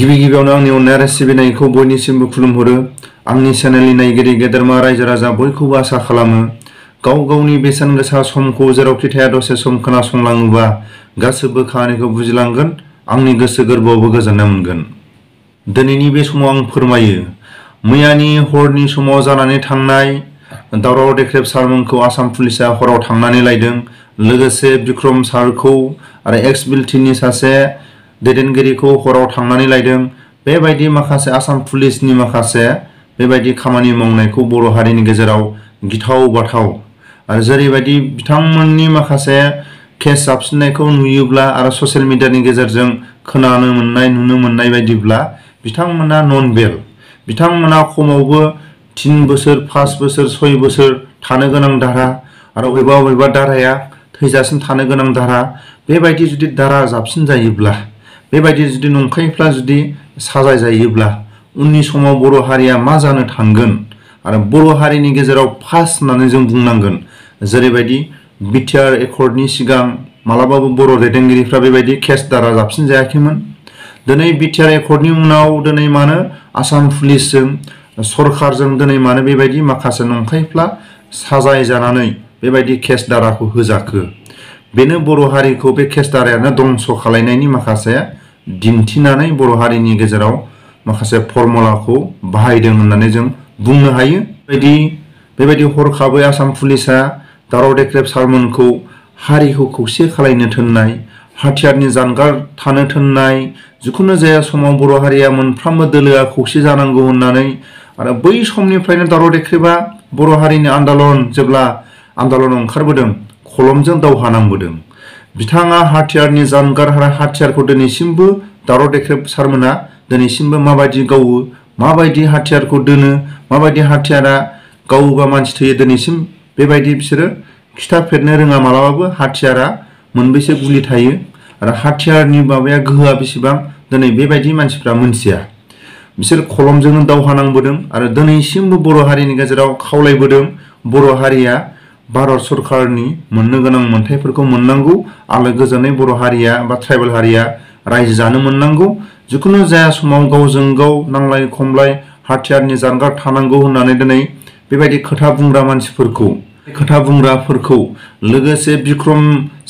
गिबियावनो आंनि अननाय आरो सिबिनायखौ बयनिसिमबो खुलुमहरो। आंनि चेनेलनि नायगिरि गेदेरमा रायजो राजा बयखौबो आसा खालामो गाव गावनि बेसेन गोसा समखौ जेरावखि थाया दसे सम खोनासंलाङोबा गासैबो खामानिखौ बुजिलांगोन, आंनि गोसो गोरबोआवबो गोजोननाय मोनगोन। दिनैनि बे समाव आं फोरमायो मैयानि हरनि समाव जानानै थांनाय दावराव देख्रेब सारमोनखौ आसाम पुलिसा हराव थांनानै लायदों। लोगोसे बिक्रम सारखौ आरो एक्स बिलटिनि सासे दैदेनगिरिखौ हराव थांनानै लायदों। बेबायदि माखासे आसाम पुलिसनि माखासे बेबायदि खामानि मावनायखौ बर' हारिनि गेजेराव गिथाव बाथाव आरो जेरैबायदि बिथांमोननि माखासे केस जाबसिननायखौ नुयोब्ला आरो ससियेल मिडियानि गेजेरजों खोनानो मोननाय नुनो मोननाय बायदिब्ला बिथांमोना नन बेल, बिथांमोना खमावबो 3 बोसोर 5 बोसोर 6 बोसोर थानो गोनां धारा आरो बबेबा धाराया थैजासिम थानो गोनां धारा, बेबायदि जुदि धारा जाबसिन जायोब्ला, बेबायदि जुदि नंखायफ्ला जुदि साजाय जायोब्ला उननि समाव बर' हारिया मा जानो थांगोन आरो बर' हारिनि गेजेराव फार्स्ट होननानै जों बुंनांगोन। जेरैबायदि बिटिआर एकर्डनि सिगां मालाबाबो बर' दैदेनगिरिफ्रा बेबायदि केस धारा जाबसिन जायाखैमोन। दिनै बिटिआर एकर्डनि उनाव दिनै मानो आसाम पुलिसजों सरकारजों दिनै मानो बेबायदि माखासे नंखायफ्ला साजाय जानानै बेबायदि केस धाराखौ होजाखो? बेनो बर' हारिखौ बे केस धारायानो दंस' खालायनायनि माखासे दिन्थिनानै बर' हारिनि गेजेराव माखासे फर्मुलाखौ बाहायदों होननानै जों बुंनो हायो। बेबायदि हरखाबै आसाम पुलिसा दावराव देख्रेब सारमोनखौ हारिखौ खौसे खालायनो थोननाय, हाथियारनि जानगार थानो थोननाय, जिखुनु जाया समाव बर' हारिया मोनफ्रोमबो दोलोआ खौसे जानांगौ होननानै आरो बै समनिफ्रायनो दावराव देख्रेबा बर' हारिनि जेब्ला आन्दालन ओंखारबोदों, खलमजों दावहा नांबोदों। बिथाङा हाथियारनि जानगार आरो हाथियारखौ दिनैसिमबो दावराव देख्रेब सारमोना दिनैसिमबो माबायदि गावो, माबायदि हाथियारखौ दोनो, माबायदि हाथियारा गावोबा मानसि थैयो, दिनैसिम बेबायदि बिसोरो खिथाफेरनो रोङा मालाबाबो हाथियारा मोनबेसे गुलि थायो आरो हाथियारनि माबाया गोहोआ बेसेबां दिनै बेबायदि मानसिफ्रा मोनथिया। बिसोर खलमजोंनो दावहा नांबोदों आरो दिनैसिमबो बर' हारिनि गेजेराव खावलायबोदों बर' हारिया भारत सरकारनि मोननो गोनां मोनथायफोरखौ मोननांगौ, आलो गोजोनै बर' हारिया बा ट्राइबेल हारिया रायजो जानो मोननांगौ। जिखुनु जाया समाव गावजों गाव नांलाय खमलाय हाथियारनि जानगार थानांगौ होननानै दिनै बेबायदि खोथा बुंग्रा मानसिफोरखौ, खोथा बुंग्राफोरखौ लोगोसे बिक्रम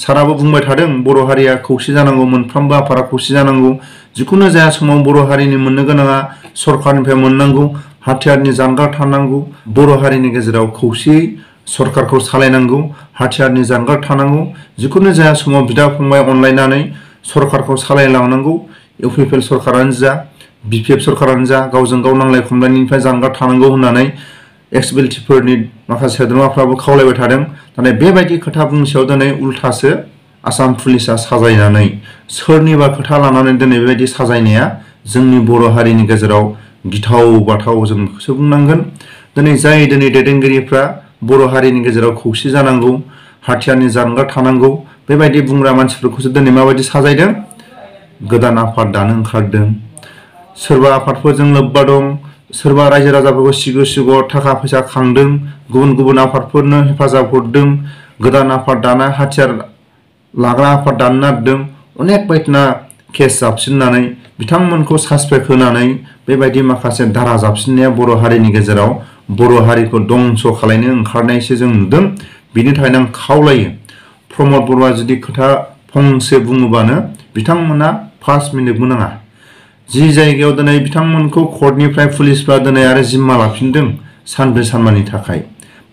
साराबो बुंबाय थादों बर' हारिया खौसे जानांगौ, मोनफ्रोमबो आफादा खौसे जानांगौ, जिखुनु जाया समाव बर' हारिनि मोननो गोनाङा सरकारनिफ्राय मोननांगौ, हाथियारनि जानगार थानांगौ, बर' हारिनि गेजेराव खौसेयै सरकारखौ सालायनांगौ, हाथियारनि जानगार थानांगौ, जिखुनु जाया समाव बिदा फंबाय अनलायनानै सरकारखौ सालायलांनांगौ। इउपिपिएल सरकारानो जा, बिपिएफ सरकारानो जा, गावजों गाव नांलाय खमलायनिफ्राय जानगार थानांगौ होननानै एक्स बिलटिफोरनि माखासे सोद्रोमाफ्राबो खावलायबाय थादों। नाथाय बेबायदि खोथा बुंसेयाव दिनै उल्थासो आसाम पुलिसा साजायनानै सोरनिबा खोथा लानानै दिनै बेबायदि साजायनाया जोंनि बर' हारिनि गेजेराव गिथाव बाथाव जों बेखौसो बुंनांगोन। दिनै दैदेनगिरिफ्रा बर' हारिनि गेजेराव खौसे जानांगौ, हाथियारनि जानगार थानांगौ, बेबायदि बुंग्रा मानसिफोरखौसो दिनै माबायदि साजायदों? गोदान आफाद दानो ओंखारदों, सोरबा आफादफोरजों लोब्बा दं, सोरबा रायजो राजाफोरखौ सिग' थाखा फैसा खांदों, गुबुन आफादफोरनो हेफाजाब हरदों, गोदान आफाद दाना हाथियार लाग्रा आफाद दानो नागिरदों, अनेक बायदिना केस जाबसिननानै बिथांमोनखौ सासपेक्ट होनानै बेबायदि माखासे धारा जाबसिननाया बर' हारिनि गेजेराव बर' हारिखौ दंस' खालायनो ओंखारनायसो जों नुदों। बिनि थाखायनो आं खावलायो प्रमद बर'आ जुदि खोथा फंसे बुङोबानो बिथांमोना 5 मिनिटबो नाङा। जि जायगायाव दिनै बिथांमोनखौ कर्टनिफ्राय पुलिसफ्रा दिनै आरो जिम्मा लाफिनदों सानब्रै सानबानि थाखाय,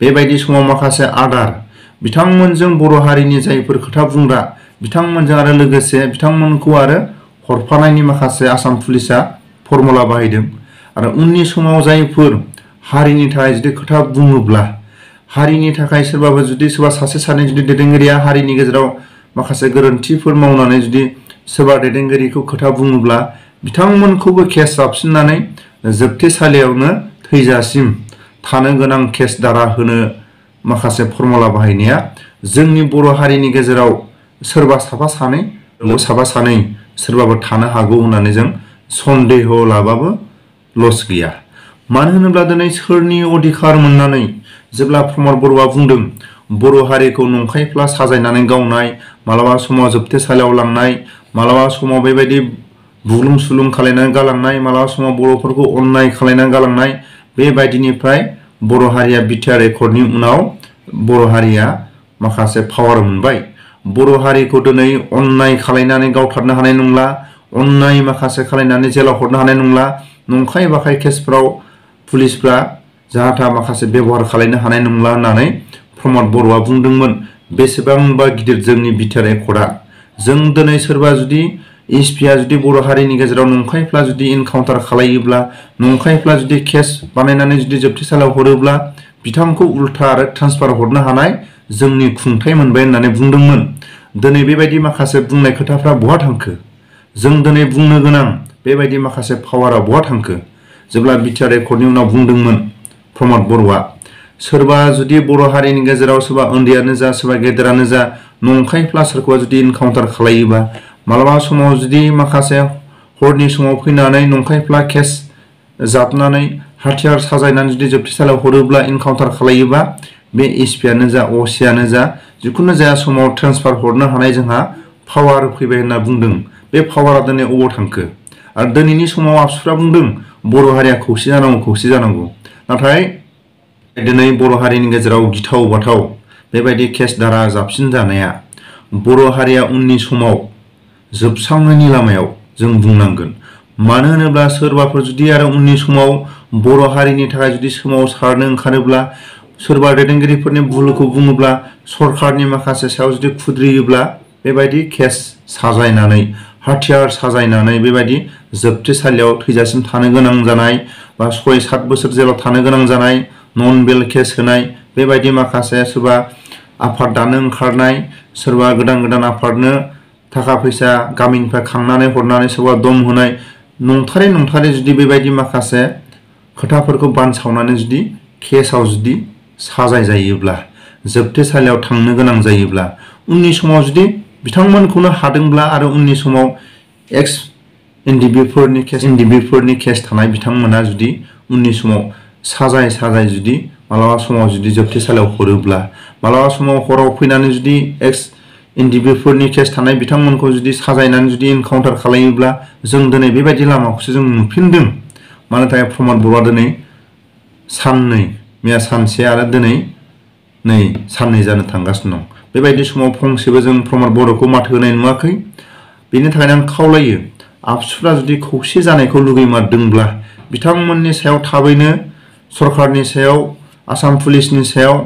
बेबायदि समाव माखासे आदार बिथांमोनजों बर' हारिनि जायफोर खोथा बुंग्रा बिथांमोनजों आरो लोगोसे बिथांमोनखौ आरो हरफानायनि माखासे आसाम पुलिसा फर्मुला बाहायदों। आरो उननि समाव जायफोर हारिनि थाखाय जुदि खोथा बुङोब्ला, हारिनि थाखाय सोरबा सासे सानै जुदि दैदेनगिरिया हारिनि गेजेराव माखासे गोरोन्थिफोर मावनानै जुदि सोरबा दैदेनगिरिखौ खोथा बुङोब्ला बिथांमोनखौबो केस जाबसिननानै जोबथेसालियावनो थैजासिम थानो गोनां केस धारा होनो माखासे फर्मुला बाहायनाया जोंनि बर' हारिनि गेजेराव सोरबा साफा सानै सोरबाबो थानो हागौ होननानै जों सन्देह लाबाबो लस गैया। मानो होनोब्ला दिनै सोरनि अधिकार मोननानै जेब्ला प्रमद बर'आ बुंदों बर' हारिखौ नंखायफ्ला साजायनानै गावनाय, मालाबा समाव जोबथेसालियाव लांनाय, मालाबा समाव बेबायदि बुग्लुं सुग्लुं खालायनानै गालांनाय, मालाबा समाव बर'फोरखौ अननाय खालायनानै गालांनाय, बेबायदिनिफ्राय बर' हारिया बिटिआर एकर्डनि उनाव बर' हारिया माखासे पावार मोनबाय। बर' हारिखौ दिनै अननाय खालायनानै गावथारनो हानाय नंला, अननाय माखासे खालायनानै जेलाव हरनो हानाय नंला, नंखाय बाखाय केसफ्राव पुलिसफ्रा जाहाथा माखासे बेबहार खालायनो हानाय नंला होननानै प्रमद बर'आ बुंदोंमोन। बेसेबांबा गिदिर जोंनि बिटिआर एकर्डआ। जों दिनै सोरबा जुदि एसपिआ जुदि बर' हारिनि गेजेराव नंखायफ्ला जुदि इनकाउन्टार खालायोब्ला, नंखायफ्ला जुदि केस बानायनानै जुदि जोबथेसालियाव हरोब्ला बिथांखौ उल्था आरो ट्रान्सफार हरनो हानाय जोंनि खुंथाय मोनबाय होननानै बुंदोंमोन। दिनै बेबायदि माखासे बुंनाय खोथाफ्रा बहा थांखो? जों दिनै बुंनो गोनां बेबायदि माखासे पावारा बहा थांखो? जेब्ला बिटिआर एकर्डनि उनाव बुंदोंमोन प्रमद बर'आ, सोरबा जुदि बर' हारिनि गेजेराव सोरबा उन्दैयानो जा सोरबा गेदेरानो जा नंखायफ्ला सोरखौबा जुदि इनकाउन्टार खालायोबा, मालाबा समाव जुदि माखासे हरनि समाव फैनानै नंखायफ्ला केस जाबनानै हाथियार साजायनानै जुदि जोबथेसालियाव हरोब्ला, इनकाउन्टार खालायोबा, बे एसपिआनो जा असिआनो जा जिखुनु जाया समाव ट्रेन्सफार हरनो हानाय जोंहा पावार फैबाय होनना बुंदों। बे पावारा दिनै अबाव थांखो? आरो दिनैनि समाव आबसुफ्रा बुंदों बर' हारिया खौसे जानांगौ, खौसे जानांगौ। नाथाय दिनै बर' हारिनि गेजेराव गिथाव बाथाव बेबायदि केस दारा जाबसिन जानाया बर' हारिया उननि समाव जोबस्रांनायनि लामायाव जों बुंनांगोन। मानो होनोब्ला सोरबाफोर जुदि आरो उननि समाव बर' हारिनि थाखाय जुदि सोमावसारनो ओंखारोब्ला, सोरबा दैदेनगिरिफोरनि भुलखौ बुङोब्ला, सरकारनि माखासे सायाव जुदि खुद्रियोब्ला, बेबायदि केस साजायनानै हाथियार साजायनानै बेबायदि जोबथेसालियाव थैजासिम थानो गोनां जानाय बा 6-7 बोसोर जेलाव थानो गोनां जानाय, नन बेल केस होनाय, बेबायदि माखासे सोरबा आफाद दानो ओंखारनाय, सोरबा गोदान आफादनो थाखा फैसा गामिनिफ्राय खांनानै हरनानै सोरबा दम होनाय, नंथारै जुदि बेबायदि माखासे खोथाफोरखौ बानसावनानै जुदि केसाव जुदि साजाय जायोब्ला, जोबथेसालियाव थांनो गोनां जायोब्ला, उननि समाव जुदि बिथांमोनखौनो हादोंब्ला आरो उननि समाव एक्स एनडिबिफोरनि केस थानाय बिथांमोना जुदि उननि समाव साजाय जुदि मालाबा समाव जुदि जोबथेसालियाव हरोब्ला, मालाबा समाव हराव फैनानै जुदि एक्स एनडिबिफोरनि केस थानाय बिथांमोनखौ जुदि साजायनानै जुदि इनकाउन्टार खालायोब्ला, जों दिनै बेबायदि लामाखौसो जों नुफिनदों। मानो थाखाय प्रमद बर'आ दिनै साननै, मैया सानसे आरो दिनै साननै जानो थांगासिनो दं। बेबायदि समाव फंसेबो जों प्रमद बर'खौ माथो होनाय नुवाखै। बेनि थाखायनो आं खावलायो, आबसुफ्रा जुदि खौसे जानायखौ लुगैमारदोंब्ला बिथांमोननि सायाव थाबैनो सरकारनि सायाव, आसाम पुलिसनि सायाव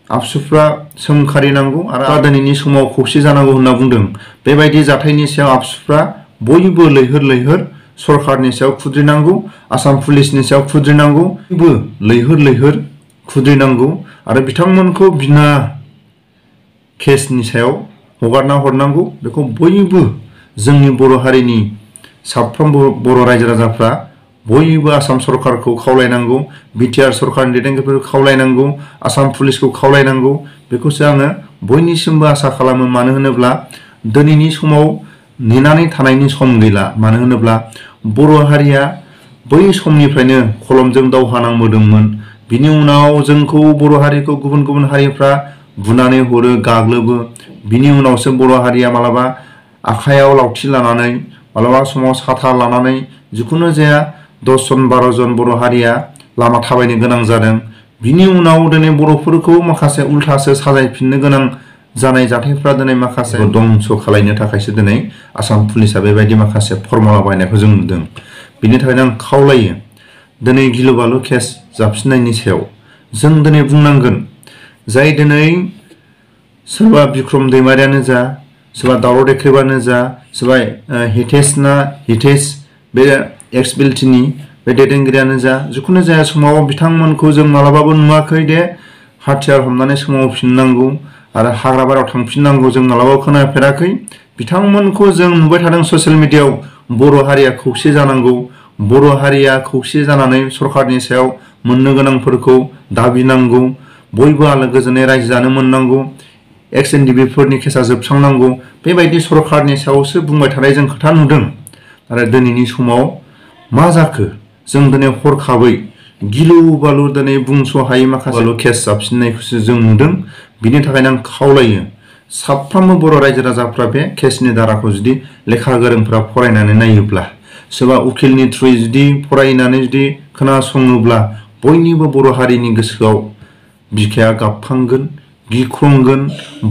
आबसुफ्रा सोंखारिनांगौ आरो दिनैनि समाव खौसे जानांगौ होनना बुंदों। बेबायदि जाथायनि सायाव आबसुफ्रा बयबो लैहोर सरकारनि सायाव खुद्रिनांगौ, आसाम पुलिसनि सायाव खुद्रिनांगौ, बयबो लैहोर खुद्रिनांगौ आरो बिथांमोनखौ बिना केसनि सायाव हगारना हरनांगौ। बेखौ बयबो जोंनि बर' हारिनि साफ्रोमबो बर' रायजो राजाफ्रा बयबो आसाम सरकारखौ खावलायनांगौ, बिटिआर सरकारनि दैदेनगिरिफोरखौ खावलायनांगौ, आसाम पुलिसखौ खावलायनांगौ। बेखौसो आङो बयनिसिमबो आसा खालामो। मानो होनोब्ला दिनैनि समाव नेनानै थानायनि सम गैला। मानो होनोब्ला बर' हारिया बै समनिफ्रायनो खलमजों दावहा नांबोदोंमोन। बिनि उनाव जोंखौ बर' हारिखौ गुबुन हारिफ्रा बुनानै हरो, गाग्लोबो। बिनि उनावसो बर' हारिया मालाबा आखायाव लावथि लानानै, मालाबा समाव साथा लानानै, जिखुनु जाया 10 जन 12 जन बर' हारिया लामा थाबायनो गोनां जादों। बिनि उनाव दिनै बर'फोरखौ माखासे उल्थासो साजायफिननो गोनां जानाय जाथायफ्रा दिनै माखासे दंस खालायनो थाखायसो दिनै आसाम पुलिसा बेबायदि माखासे फर्मुला बाहायनायखौ जों नुदों। बिनि थाखायनो आं खावलायो, दिनै गिलु बालु केस जाबसिननायनि सायाव जों दिनै बुंनांगोन। जाय दिनै सोरबा बिक्रम दैमारियानो जा, सोरबा दावराव देख्रेबानो जा, सोरबा हितेश बे एक्स बिएलटिनि बे दैदेनगिरियानो जा, जिखुनु जाया समाव बिथांमोनखौ जों मालाबाबो नुवाखै दे हाथियार हमनानै सोमावफिननांगौ आरो हाग्रा बारियाव थांफिननांगौ जों मालाबाबो खोनाफेराखै। बिथांमोनखौ जों नुबाय थादों ससियेल मिडियायाव। बर' हारिया खौसे जानांगौ, बर' हारिया खौसे जानानै सरकारनि सायाव मोननो गोनांफोरखौ दाबिनांगौ, बयबो आलो गोजोनै रायजो जानो मोननांगौ, एक्स एनडिबिफोरनि केसा जोबस्रांनांगौ, बेबायदि सरकारनि सायावसो बुंबाय थानाय जों खोथा नुदों। आरो दिनैनि समाव मा जाखो? जों दिनै हरखाबै गिलु बालु दिनै बुंस'हायै माखासे केस जाबसिननायखौसो जों नुदों। बिनि थाखायनो आं खावलायो, साफ्रोमबो बर' रायजो राजाफ्रा बे केसनि धाराखौ जुदि लेखा गोरोंफ्रा फरायनानै नायोब्ला, सोरबा उकिलनि थ्रुयै जुदि फरायनानै जुदि खोनासङोब्ला बयनिबो बर' हारिनि गोसोआव बिखाया गाबखांगोन, गिख्रंगोन,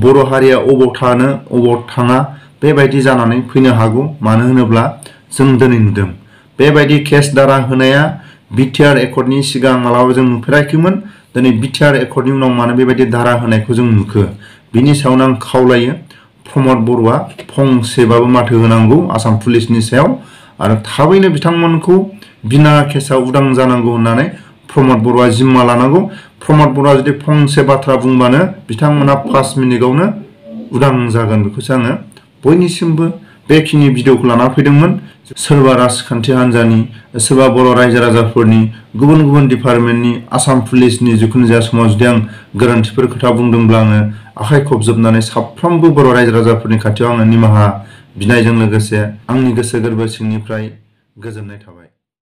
बर' हारिया अबाव थानो अबाव थाङा बेबायदि जानानै फैनो हागौ। मानो होनोब्ला जों दिनै नुदों बेबायदि केस दारा होनाया बिटिआर एकर्डनि सिगां मालाबा जों नुफेराखैमोन। दिनै बिटिआर एकर्डनि उनाव मानो बेबायदि दारा होनायखौ जों नुखो? बिनि सायावनो आं खावलायो प्रमद बर'आ फंसेबाबो माथो होनांगौ आसाम पुलिसनि सायाव आरो थाबैनो बिथांमोनखौ बिना केसआव उदां जानांगौ होननानै प्रमद बर'आ जिम्मा लानांगौ। प्रमद बर'आ जुदि फंसे बाथ्रा बुंबानो बिथांमोना 5 मिनिटआवनो उदां जागोन बेखौसो आङो बयनिसिमबो बेखिनि भिडिअखौ लाना फैदोंमोन। सोरबा राजखान्थि हान्जानि, सोरबा बर' रायजो राजाफोरनि, गुबुन गुबुन डिपार्टमेन्टनि, आसाम पुलिसनि जिखुनु जाया समाव जुदि आं गोरोन्थिफोर खोथा बुंदोंब्ला आङो आखाइ खबजोबनानै साफ्रोमबो बर' रायजो राजाफोरनि खाथियाव आङो निमाहा बिनायजों लोगोसे आंनि गोसो गोरबो सिंनिफ्राय गोजोननाय थाबाय।